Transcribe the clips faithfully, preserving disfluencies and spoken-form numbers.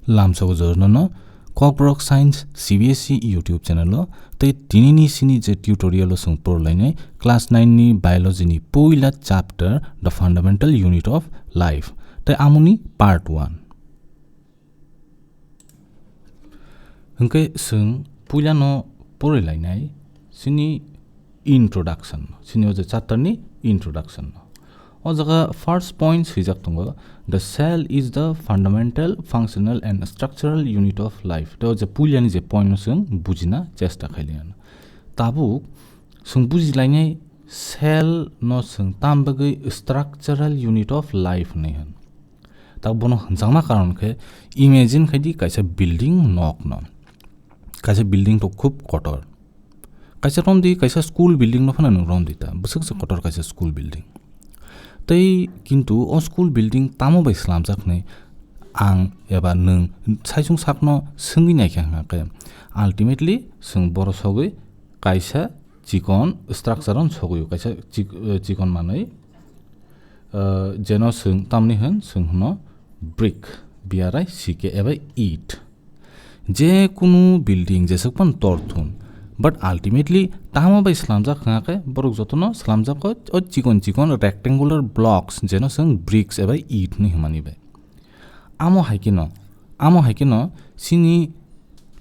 Lamsogo jotono Kokborok Science C B S E YouTube channel o, tei tinini sini je tutorial o chwng porlainai class nine ni biology ni puila chapter, the fundamental unit of life, tei amoni part one. Hwnkhe chwng puilano porlainai sini introduction, sini o je chapter ni introduction. O jaga first point swijak tongo, "The cell is the fundamental, functional and structural unit of life." Tei o je puilani je point no chwng bujina chesta khailiya. Tabuk chwng bujilainai cell no chwng tam bagwi structural unit of life hinwi hwn. Tak bono hwnjakma karon khe imagine khaidi kaisa building nok no. Kaisa building to khub kotor. Kaisa romdi, kaisa school building no phano nwng romdi ta. Bwswk se kotor kaisa school building. Tei kintu o school building tamo bai slamjak hinwi ang eba nwng saichung sakno swngwi naikha hwnkha khe, ultimately chwng boro sogwi kaisa chikon structure-o sogwi o, kaisa chik-, eh, chikon manwi, eh, jeno chwng tamni hwn, chwng hwno brick, B R I C K eba it. Je kunu building jeswk phano tor thun, but ultimately tamo bai slamjak hwnkha khe, borok jotono slamjak o, o chikon chikon rectangular blocks, jeno chwng bricks eba it hinwi hwnmani bai. Amo hai kheno, amo hai kheno chini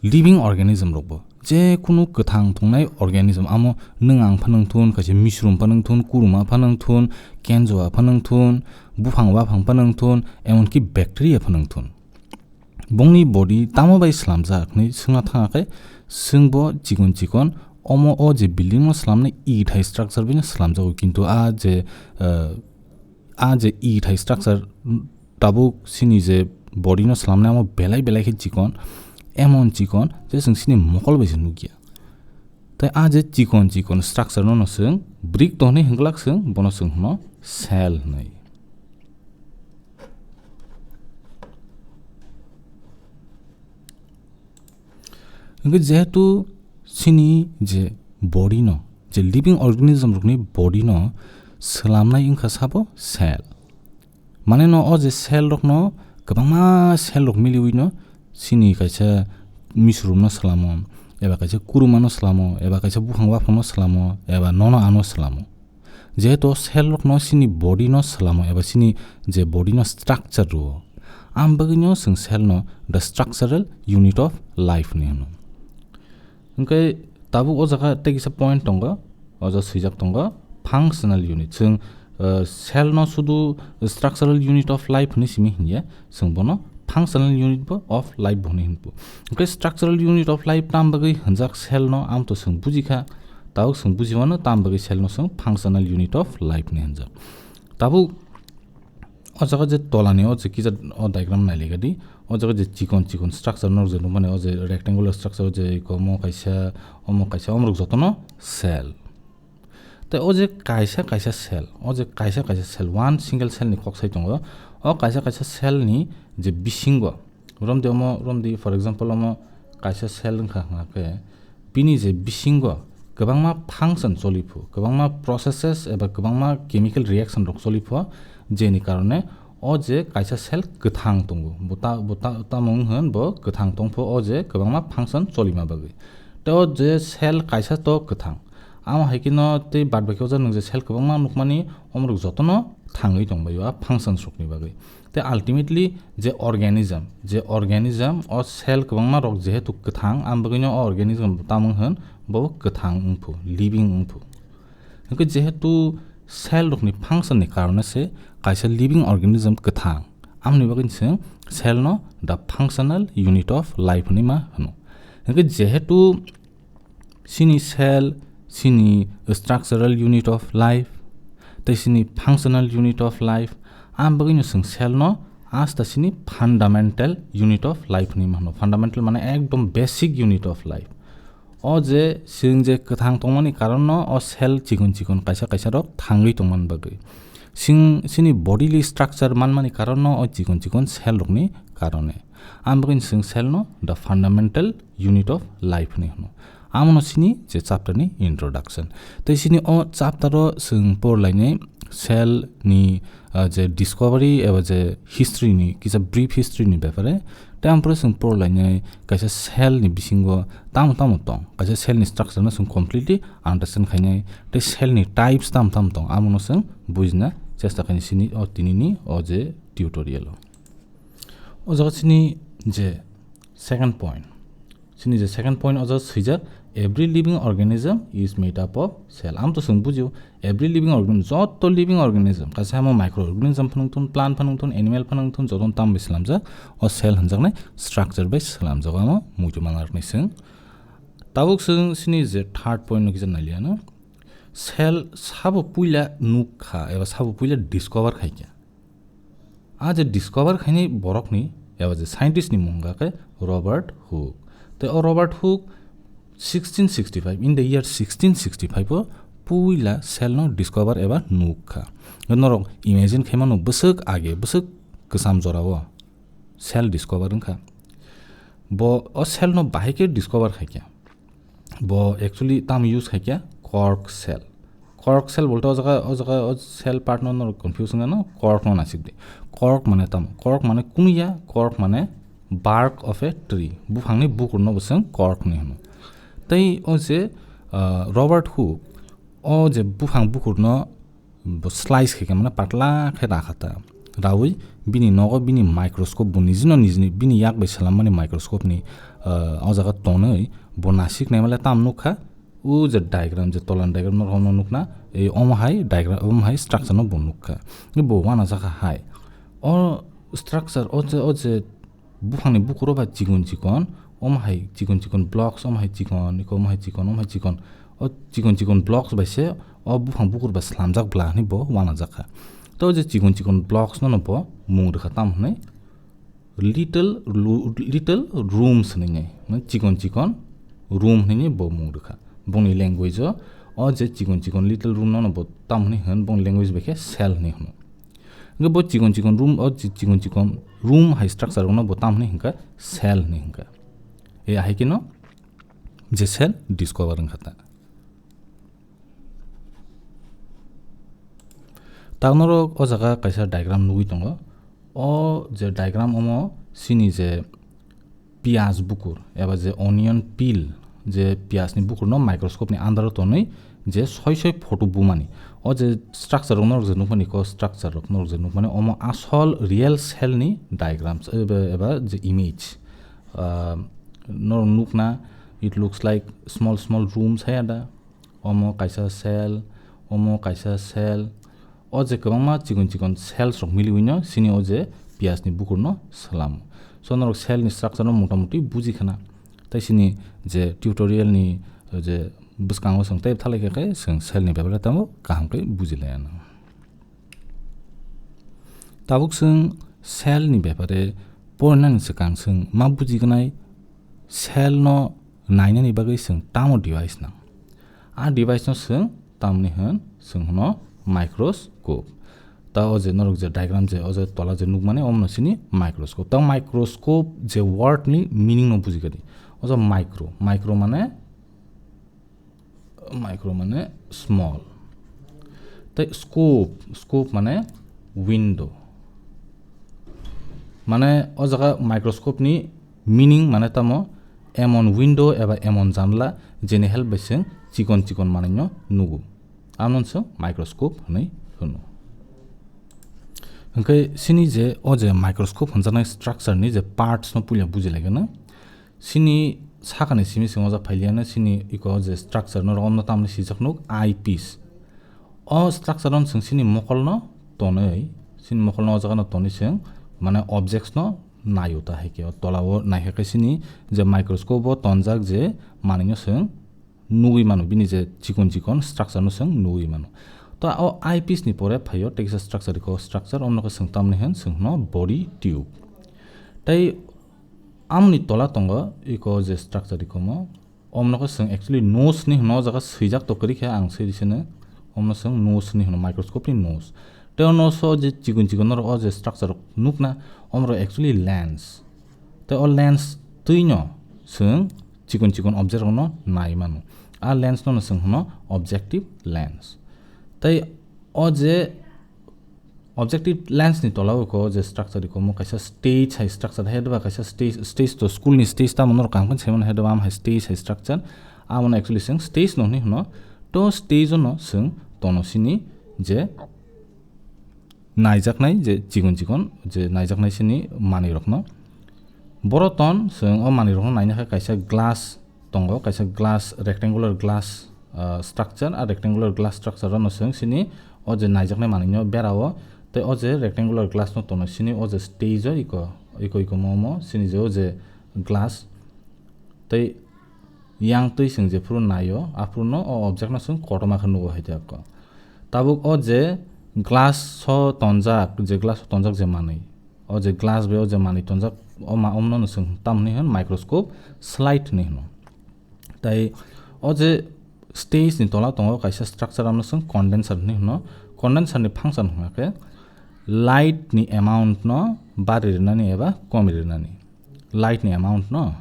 living organism rokbo, je kunu kwthang tongnai organism, amo nwng ang phano wng thun, kaisa misrum phano wng thun, kuruma phano wng thun, kenjoa phano wng thun, buphang waphang phano wng thun, emonki bacteria phano wng thun. Bongni body tamo bai slamjak hinwi swngna thangakhe, chwngbo chikon chikon omo o je building no slamnai ithai structure bai no slamjago, kintu a je, eh, a je ithai structure tabuk chini je body no slamnai amo belai belai khe chikon, emon chikon je chwng chini mokol bai se nukya. Tai a je chikon chikon structure no no chwng brick to hinwi hwnglak, chwng bono chwng hwno cell hinwi. Hwnkhe jehetu chini je body no, je living organism rokni body no slamnai wngkha sabo cell. Mane no o je cell rokno kwbangma cell rok miliwi no chini kaisa misrum no slamo, eba kaisa kuruma no slamo, eba kaisa buphang waphang no slamo, eba nono ano slamo. Jehetu o cell rokno chini body no slamo eba chini je body no structure rwo, am bagwi no chwng cell no the structural unit of life hinwi hwno. Hwnkhe tabuk o jaga tei kisa point tongo, o jaga swijak tongo functional unit. Chwng, uh, cell no sudu structural unit of life hinwi simi hinya, chwng bono functional unit bo of life bo hinwi hwnphu. Hwnkhe structural unit of life tam bagwi hwnjak cell no, am to chwng bujikha, tabuk chwng bujimano tam bagwi cell no chwng functional unit of life hinwi hwnjak. Tabuk o jaga je tolani o je kisa o diagram nailaikha di, o jaga je chikon chikon structure norok je nukmani, o je rectangular structure, o je iko omo kaisa, omo kaisa, omorok jotono cell. Tei o je kaisa kaisa cell, o je kaisa kaisa cell, one single cell ni kok sai tongo. O kaisa kaisa cell ni je bisingo, romdi omo, romdi, for example, omo kaisa cell wngkha hwnkha khe, bini je bisingo kwbangma function choli phu, kwbangma processes eba kwbangma chemical reaction rok choli phu, jeni karone o je kaisa cell kwthang tongo, bo ta, bo ta, tamo wng hwn bo kwthang tong phu, o je kwbangma function cholima bagwi. Tei o je cell kaisa to kwthang, amo hai kheno tei bad baki o jaga nwng je cell kwbangma nukmani, omorok jotono thangwi tongbaio a functions rokni bagwi. Tei ultimately je organism, je organism o cell kwbangma rok jehetu kwthang, am bagwino o organism bo tamung hwn, bo kwthang wngphu, living wngphu. Hwnkhe jehetu cell rokni function ni karone se kaisa living organism kwthang, amoni bagwi se cell no the functional unit of life hinwi ma hwno. Hwnkhe jehetu chini cell, chini structural unit of life, tei chini functional unit of life, am bagwino chwng cell no asta chini fundamental unit of life hinwi ma hwno. Fundamental mane ekdom basic unit of life. O je chwng je kwthang tongmani karon no o cell chikon chikon kaisa kaisa rok thangwi tongmani bagwi. Chwng chini bodily structure manmani karon no o chikon chikon cell rokni karone. Am bagwi chwng cell no the fundamental unit of life hinwi hwno. Amono chini je chapter ni introduction. Tei chini o chapter o chwng porlainai cell ni, ah, je discovery eba je history ni, kisa brief history ni bepare. Tei ang pore chwng porlainai kaisa cell ni bisingo tamo tamo tong, kaisa cell ni structure no chwng completely understand khainai, tei cell ni types tamo tamo tong, amo no chwng bujina chesta khainai sini o tini ni o je tutorial o. O jaga sini je second point, sini je second point o jaga swijak, "Every living organism is made up of cell." Am to chwng bujio, every living organism, joto living organism, kaisa amo microorganism phano wngthun, plant phano wngthun, animal phano wngthun, joto tamo bai slamjak, o cell hwnjaknai structure bai slamjago, amo muitu manarokni chwng. Tabuk chwng sini je third point no kisa nailiya no, cell sabo puila nuk kha eba sabo puila discover khai kha. A je discover khainai borokni eba je scientist ni mung hwnkha khe Robert Hooke. Tei o Robert Hooke sixteen sixty-five, in the year sixteen sixty-five o puila cell no discover eba nuk kha. Norok imagine khaimano bwswk age, bwswk kwcham jora o cell discover wngkha. Bo o cell no bahai khe discover khaikha. Bo actually tamo use khaikha, cork cell. Cork cell bolte o jaga, o jaga o cell part no norok confuse wngya no, cork no nasik di. Cork mane tamo, cork mane kunuya, cork mane bark of a tree. Buphangni bukur no bo chwng cork hinwi hwno. Tei o je, ah, Robert Hooke, o je buphang bukur no bo slice khe khe mane patla khe rakha ta. Rawi bini nogo bini microscope bo nijino nijini bini yak bai swlammani microscope ni, ah, o jaga tonwi bo nasik naimale tam nukha. O je diagram, je tolan diagram no romno nukna, ei omo hai diagram, omo hai structure no bo nukha. Bo wana jakha hai. O structure, o je, o je buphangni bukuro ba chikon chikon, omo hai chikon chikon blocks, omo hai chikon, iko omo hai chikon, omo hai chikon. O chikon chikon blocks bai se o buphang bukur ba slamjak bla hinwi bo wana jakha. To je chikon chikon blocks no no bo mung rwkha tam hinwi little lu-, little rooms hinwi nai. Mane chikon chikon room hinwi bo mung rwkha. Bongni language o, o je chikon chikon little room no no bo tam hinwi hwn, bongni language bai khe cell hinwi hwno. Hwnkhe bo chikon chikon room, o chi-, chikon chikon room hai structure rokno bo tam hinwi hwnkha, cell hinwi hwnkha. E ahai kheno je cell discover wngkha ta. Ta norok o jaga kaisa diagram nugwi tongo. O je diagram omo sini je piyaj bukur eba je onion peel, je piyaj ni bukur no microscope ni under o tonwi je soi soi photo bumani. O je structure rok norok je nukmani, ko structure rok norok je nukmani, omo asol real cell ni diagrams eba, eba je image. Ah, norok nukna, it looks like small small rooms hai da. Omo kaisa cell, omo kaisa cell. O je kwbangma chikon chikon cells rok miliwino sini o je piyaj ni bukur no swlamo. So norok cell ni structure no motamuti buji khana. Tai sini je tutorial ni je bwskango chwng tei thalai khe, khe chwng cell ni bebele tamo kaham khe buji laiya nang. Tabuk chwng cell ni bepare porinani swkang chwng ma bujignai cell no nainani bagwi chwng tamo device nang. A device no chwng tamni hwn, chwng hwno microscope. Ta o je norok je diagram je o je tola je nukmani omono sini microscope. Ta microscope je word ni meaning no bujikadi. O je micro, micro mane micro mane small. Tei scope, scope mane window. Mane o jaga microscope ni meaning mane tamo emon window eba emon janla jeni help bai chwng chikon chikon manwino nugo. Amon se microscope hinwi hwno. Hwnkhe sini je o je microscope hwnjaknai structure ni je parts no puila bujilaigwno. Sini sakani simi simi o jaga phailiya no sini iko je structure no romno tamni sijak nuk eyepiece. O structure no chwng sini mokol no tonwi, sini mokol no o jaga no tonwi chwng mane objects no naio ta hai khe o tola o nai khe sini je microscope o tonjak je manwi no chwng nugwi mano, bini je chikon chikon structure no chwng nugwi mano. To o eyepiece ni pore phaio tei kisa structure, iko structure omno khe chwng tamni hwn chwng hwno body tube. Tei amoni tola tongo iko je structure ikomo, omno khe chwng actually nose ni hwno o jaga swijak to kwrwi khe ang swi sino, omno chwng nose ni hwno microscope ni nose. Tei o nose o je chikon chikon norok o je structure rok nukna, omrok actually lens. Tei o lens twino chwng chikon chikon object rokno nai mano. A lens no chwng hwno objective lens. Tei o je Objective lens ni tola o ko je structure iko mo kaisa stage hai structure hai doba kaisa stage, stage to school ni stage tamo norok kaham khe saimano hai doba am hai stage hai structure. Amo no actually chwng stage no hinwi hwno. To stage o no chwng tono sini je naijaknai je chikon chikon je naijaknai sini manwi rokno. Boro ton chwng o manwi rokno naina khe kaisa glass tongo, kaisa glass, rectangular glass, ah, structure, a rectangular glass structure no chwng sini o je naijaknai manwi no berao, tei o je rectangular glass no tono sini o je stage o iko, iko, iko mo, mo sini je o je glass, tei yang twi chwng jephuru naio, aphuru no o object no chwng kotorma khe nugo hai khe. Tabuk o je glass o tonjak, je glass o tonjak je manwi, o je glass bai o je manwi tonjak, o ma-, omno no chwng tamni hwn microscope slide hinwi hwno. Tai o je stage ni tola tongo kaisa structure, amno chwng condenser hinwi hwno. Condenser ni function hwnkha khe light ni amount no bari rwnani eba komi rwnani. Light ni amount no.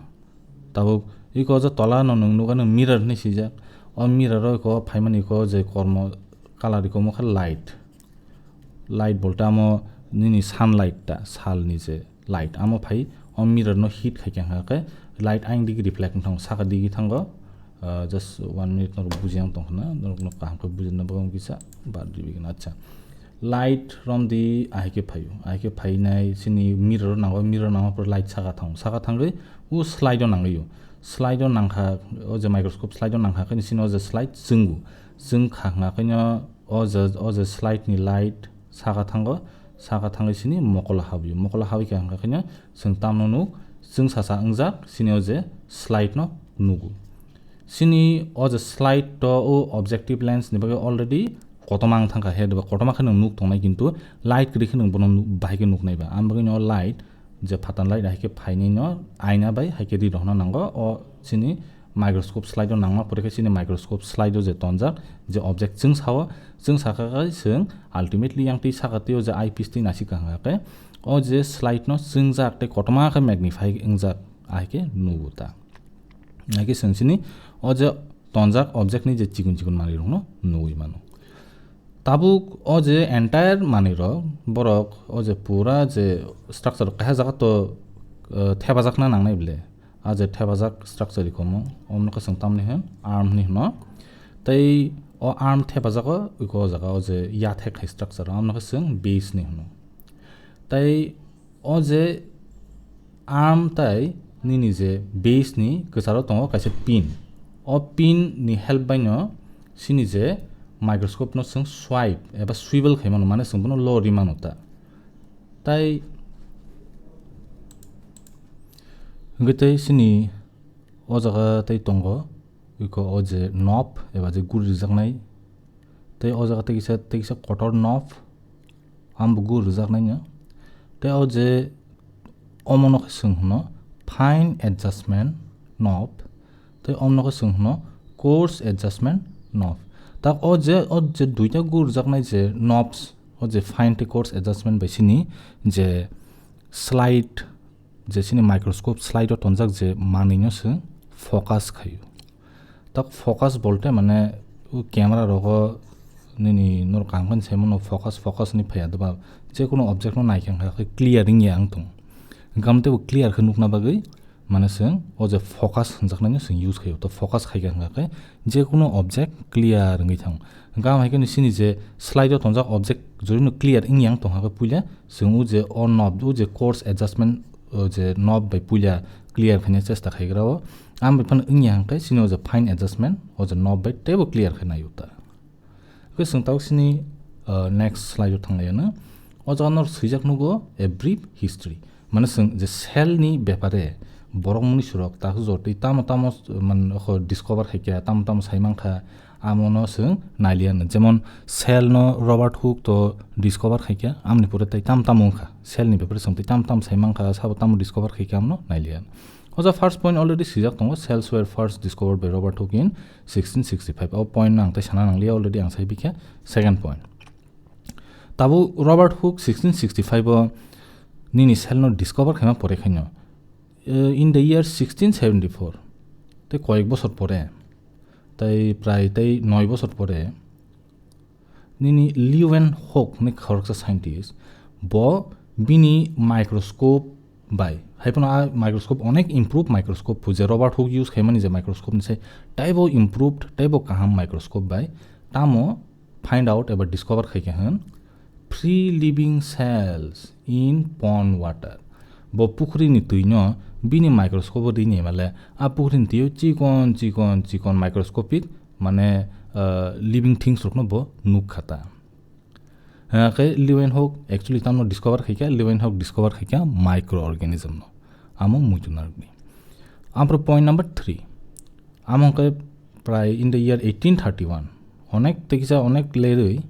Tabuk iko je tola no nwng nukha nw mirror hinwi swijak. O mirror o iko phaimani iko je kormo color iko mokha light. Light bolte amo nini sunlight ta, sal ni je light, amo phai o mirror no hit khai khe hwnkha khe light ayang digi reflect wng thango, saka digi thango. Ah, just one minute norok buji ang tong khna, norok no kaham khe bujina bagwi kisa bad ribi gana. Acha, light romdi ahai khe phaio, ahai khe phainai sini mirror o nango, mirror nangma pore light saka thango, saka thangwi o slide o nangwi o, slide o nangkha, o je microscope slide o nangkha khe sini o je slide chwngo, chwng kha hwnkha khe no o je, o je slide ni light saka thango, saka thangwi sini mokola habwi, mokola habwi kha hwnkha khe no chwng tamno nuk, chwng sasa wngjak sini o je slide no nugo. Sini o je slide to o objective lens ni bagwi already kotorma wng thangkha, he kotorma khe nwng nuk tongnai, kintu light kwrwi khe nwng bono nuk-, bahai khe nuknai ba. Ang bagwi no light je phatang light hai khe phainai no aina bai hai khe ri rok no nango. O sini microscope slide o nangma pore khe sini microscope slide o je tonjak je object chwng sao, chwng saka khe chwng ultimately yang twi saka twi o je eyepiece twi naisik kha hwnkha khe o je slide no chwngjak tei kotorma khe magnify wngjak hai khe nugo ta. Hai khe chwng sini o je tonjak object ni je chikon chikon manwi rok no nugwi mano. Tabuk o je entire manwi rok, borok o je pura je structure kaisa jaga to, eh, thepajak na nangnai bole. A je thepajak structure ikomo, omno khe chwng tamni hwn arm hinwi hwno. Tei o arm thepajago iko o jaga o je yathek hai structure, omno khe chwng base hinwi hwno. Tei o je arm tai nini je base ni kwcharo tongo kaisa pin. O pin ni help bai no sini je microscope no chwng swipe eba swivel khai mano, mane chwng bono lori mano ta. Tai hwnkhe tei sini o jaga tei tongo iko o je knob eba je guri rijaknai. Tei o jaga tei kisa, tei kisa kotor knob. Ang bo guri rijaknaino. Tei o je omono khe chwng hwno fine adjustment knob. Tei omono khe chwng hwno coarse adjustment knob. Tak o je, o je duita guri rijaknai je knobs, o je fine tei coarse adjustment bai sini je slide, je sini microscope slide o tonjak je manwino chwng focus khaio. Tak focus bolte mane o camera rogo nini norok kaham khe saimano focus, focus hinwi phaiya doba, je kono object no naikha hwnkha khe clear wngya wng tong. Hwnkhe teibo clear khe nukna bagwi mane chwng o je focus hwnjaknaino chwng use khaio. To focus khaikha hwnkha khe je kono object clear wngwi thang. Hwnkhe am hai khe sini je slide o tonjak object jodi no clear wngya wng tongkha khe puila chwng o je o knob, o je coarse adjustment, o je knob bai puila clear khaina chesta khaigra o. Ang bai phano wngya hwnkhe sini o je fine adjustment, o je knob bai teibo clear khe naio ta. Hwnkhe chwng tabuk sini, uh, next slide o thanglaiyano. O jaga no swijak nugo a brief history. Mane chwng je cell ni bepare borok mwnwi surok ta jor twi tamo tamo man kho discover khaikha, tamo tamo saimankha, amono chwng nailiyano. Jemon cell no Robert Hooke to discover khaikha, amoni pore tei tamo tamo wngkha. Cell ni bepare chwng tei tamo tamo saimankha, sabo tamo discover khaikha, amno nailiyano. O jaga first point already swijak tongo, cells were first discovered by Robert Hooke in sixteen sixty-five. O point no ang tei sana nangliya, already ang saibikha. Second point. Tabuk Robert Hooke sixteen sixty-five o nini cell no discover khaima pore khaino, eh, in the year sixteen seventy-four, tei koyek bosor pore, tei prai tei noi bosor pore, Nini Leeuwenhoek ni khoroksa scientist, bo bini microscope bai, hai phano a microscope onek improve microscope phu, je Robert Hooke use khaimani je microscope ni sai taibo improved, taibo kaham microscope bai tamo find out eba discover khai kha hwn free living cells in pond water. Bo pukhri ni twi no bini microscope o ri ni male a pukhri ni twi o chikon chikon chikon microscopic mane, uh, living things rok no bo nuk kha ta. Hingkhe Leeuwenhoek actually tamo discover khai kha, Leeuwenhoek discover khai kha microorganism no. Amo muitu narwkni. Ampro point number three. Amo hingkhe prai in the year eighteen thirty-one. Onek tekisa onek lerwi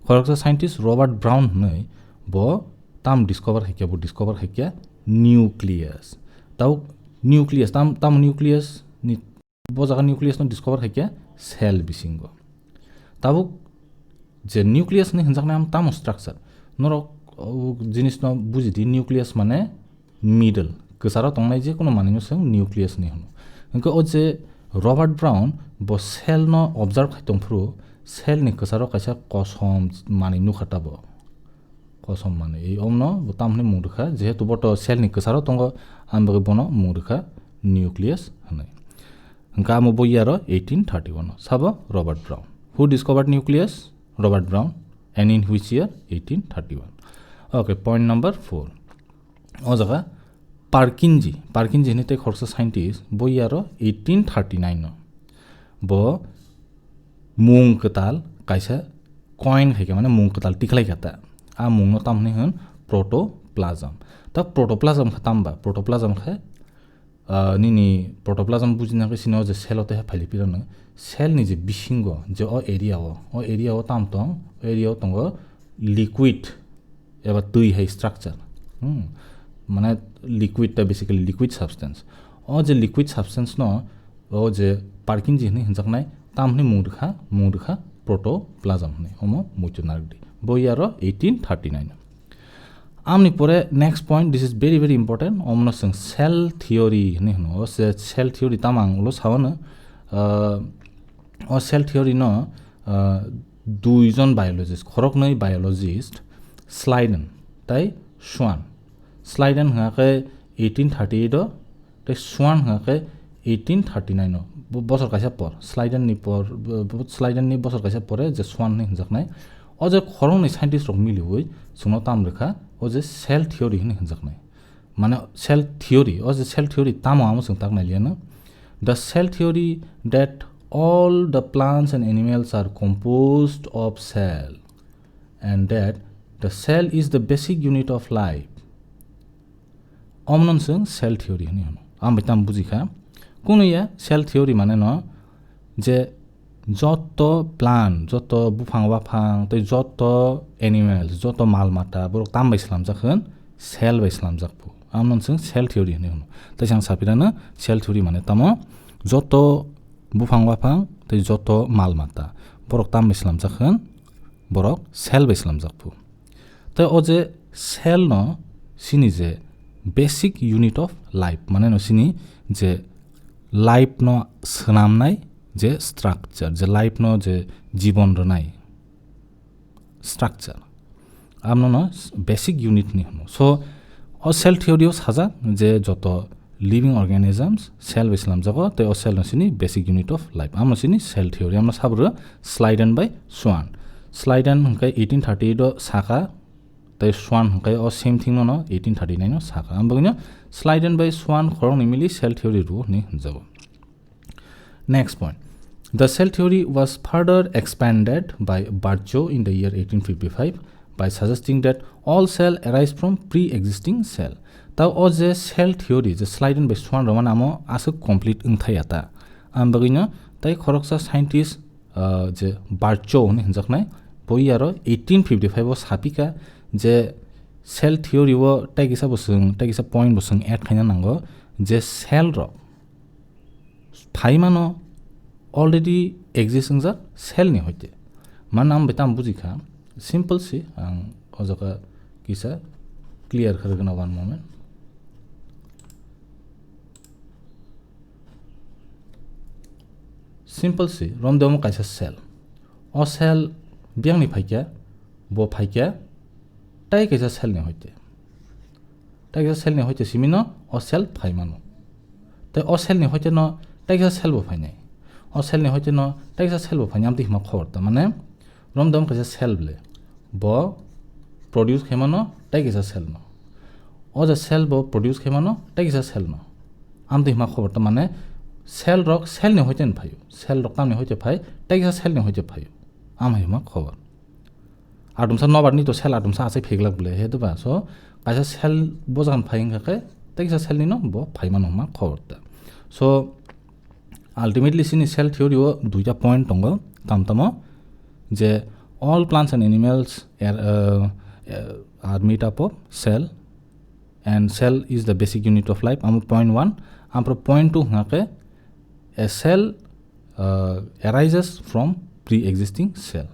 khoroksa scientist Robert Brown hwnwi bo tam discover khai kha, bo discover khai kha nucleus. Tau nucleus, tam, tam nucleus ni bo jaga nucleus no discover khai kha cell bisingo. Tabuk je nucleus ni hinjaknai am tamo structure. Norok o jinis no buji di, nucleus mane middle, kwcharo tongnai je kono manwi no chwng nucleus ni hwno. Hwnkhe o je Robert Brown bo cell no observe khai tongphuru cell ni kwcharo kaisa kosom manwi nukha tabo. Kosom manwi. Ei omno bo tam hwnwi mung rwkha, jehetu bo to cell ni kwcharo tongo, ang bagwi bono mung rwkha nucleus hwnwi. Hwnkhe amo bo year o eighteen thirty-one o. Sabo Robert Brown. Who discovered nucleus? Robert Brown. And in which year? Eighteen thirty-one. Okay, point number four. O jaga Purkinje, Purkinje hwnwi tei khoroksa scientist, bo year o eighteen thirty-nine o. Bo mung kwtal kaisa coin khai kha, mane mung kwtal tikhlai kha ta. A mung no tam hwnwi hwn protoplasm. Ta protoplasm kha tamba, protoplasm khe, ah, nini protoplasm bujina khe sino je cell o tei phailwi pirano. Cell ni je bisingo je o area o, o area o tam tong, o area o tongo liquid eba twi hai structure. Hmm. Mane liquid ta basically liquid substance. O je liquid substance no, o je Purkinje hwnwi hinjaknai, tam hwnwi mung rwkha, mung rwkha protoplasm hwnwi. Omo muitu narwkdi. Bo year o eighteen thirty-nine. Amni pore next point, this is very, very important. Omno chwng cell theory hwnwi hwno. O se cell theory tamo ang ulo sawano, ah, o cell theory no, ah, duijon biologist, khoroknwi biologist, Schleiden tei Schwann. Schleiden hwnkha khe eighteen thirty-eight o, tei Schwann hwnkha khe eighteen thirty-nine o. Bo-, bosor kaisa por, Schleiden ni por, bo-, bo-, Schleiden ni bosor kaisa pore je Schwann hwnwi hwnjaknai. O je khoroknwi scientist rok miliwi chwngno tam rwkha, o je cell theory hwnwi hwnjaknai. Mane cell theory, o je cell theory tamo amo chwng tak nai liya no. The cell theory that all the plants and animals are composed of cell and that the cell is the basic unit of life. Omno chwng cell theory hwnwi hwno. Ang bai tamo buji kha. Kuno ya cell theory mane no je joto plant, joto buphang waphang, tei joto animals, joto mal mata, borok tam bai slamjak hwn, cell bai slamjak phu. Amno chwng cell theory hwnwi hwno. Tei chang sapirano cell theory mane tamo joto buphang waphang, tei joto mal mata, borok tam bai slamjak hwn, borok cell bai slamjak phu. Tei o je cell no sini je basic unit of life, mane no sini je life no swnamnai je structure, je life no je jibon rwnai structure. Amno no basic unit ni hwno. So, o cell theory o sajak je joto living organisms cell bai slamjago, tei o cell no sini basic unit of life. Amno sini cell theory, amno sabro Schleiden bai Schwann. Schleiden hwnkhe eighteen thirty-eight o saka, tei Schwann hwnkhe o same thing no eighteen thirty-nine o saka. Ambo no Schleiden bai Schwann khoroknwi mili cell theory rw hwnwi hwnjago. Next point. The cell theory was further expanded by Virchow in the year eighteen fifty-five by suggesting that all cell arise from pre-existing cell. Ta o je cell theory je Schleiden bai Schwann romani amo aswk complete wngthaya ta. Ang bagwino tei khoroksa scientist, ah, je Virchow hwnwi hwnjaknai, bo yaro eighteen fifty-five o sapika je cell theory o tei kisa bo chwng, tei kisa point bo chwng add khaina nango je cell rok phaimano already exist wngjak cell ni hoite. Mane ang bai tamo buji kha, simple se, ang o jaga kisa clear khe rwgwna one moment. Simple se, romde omo kaisa cell. O cell Biyangni phaikya, bo phaikya tai kaisa cell ni hoite. Tai kaisa cell ni hoite simino o cell phaimano. Tai o cell ni hoite no tai kaisa cell bo phainai. O cell ni hoite no tai kaisa cell bo phainai, amtwi hima khobor ta. Mane romdom kaisa cell ble. Bo produce khaimano tai kaisa cell no. O je cell bo produce khaimano tai kaisa cell no. Amtwi hima khobor ta, mane cell rok cell ni hoite no phaio. Cell rok tamni hoite phai, tai kaisa cell ni hoite phaio. Am hima khobor. Atomsa nobar ni to cell atomsa achai pheglak ble he, diba? So kaisa cell bo jagan phai wngkha khe tai kaisa cell ni no bo phaimano hima khobor ta. So ultimately chini cell theory o duita point tongo, tam tamo je all plants and animals are, uh, uh, are made up of cell, and cell is the basic unit of life, amo point one. Ampro point two hwnkha khe a cell, uh, arises from pre-existing cell.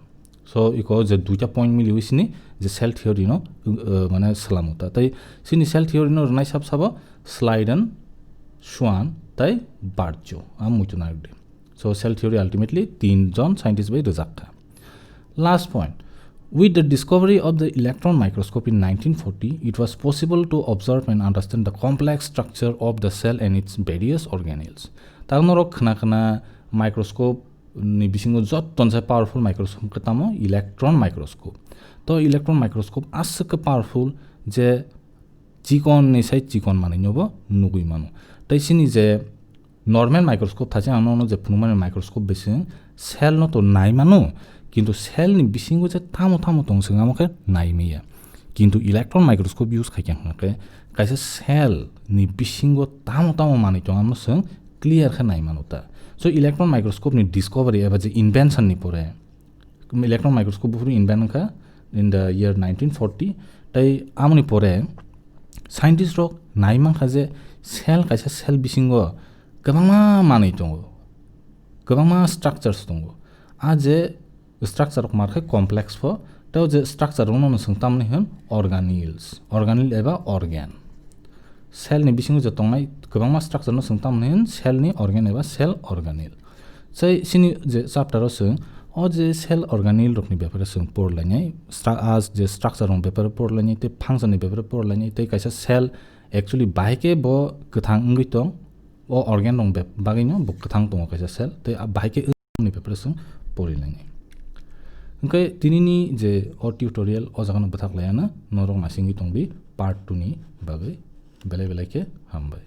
So iko je duita point miliwi sini je cell theory no, uh, mane swlamo ta. Tai sini cell theory no rwnai sab sabo Schleiden, Schwann tai Bartschow, am muitu narwkdi. So cell theory ultimately tin jon scientist bai rwjak kha. Last point, with the discovery of the electron microscope in nineteen forty, it was possible to observe and understand the complex structure of the cell and its various organelles. Ta norok khna khna microscope ni bisingo jotton se powerful microscope khe tamo electron microscope. To electron microscope aswk khe powerful je chikon ni sai chikon manwi no bo nugwi mano. Tai sini je normal microscope thachi ang nono je phunukmani microscope bising cell no to nai mano, kintu cell ni bisingo je tamo tamo tong swng amo khe nai maya. Kintu electron microscope use khai khe hwnkhe kaisa cell ni bisingo tamo tamo manwi tong amo swng clear khe nai mano ta. So electron microscope ni discovery eba je invention ni pore, electron microscope buphuru invent wngkha in the year nineteen forty. Tai amoni pore scientist rok nai mankha je cell, kaisa cell bisingo kwbangma manwi tongo, kwbangma structures tongo. A je structure rok mar khe complex pho, tei o je structure rokno no swng tamni hwn organelles, organelle eba organ. Cell ni bisingo je tongnai kwbangma structure no swng tamni hwn cell ni organ eba cell organelle. Sai sini je chapter o swng o je cell organelle rokni bepare swng porlainai, stra-, a je structure rok bepare porlainai tei function ni bepare porlainai tei kaisa cell actually bahai khe bo kwthang wngwi tong, o organ rok bep-, bagwi no bo kwthang tongo kaisa cell tei a bahai khe ni bepare swng porilainai. Hwnkhe tinini je o tutorial o jaga no bwthak laiya na, norok naisingwi tongdi part two ni bagwi. Belai belai khe hambai.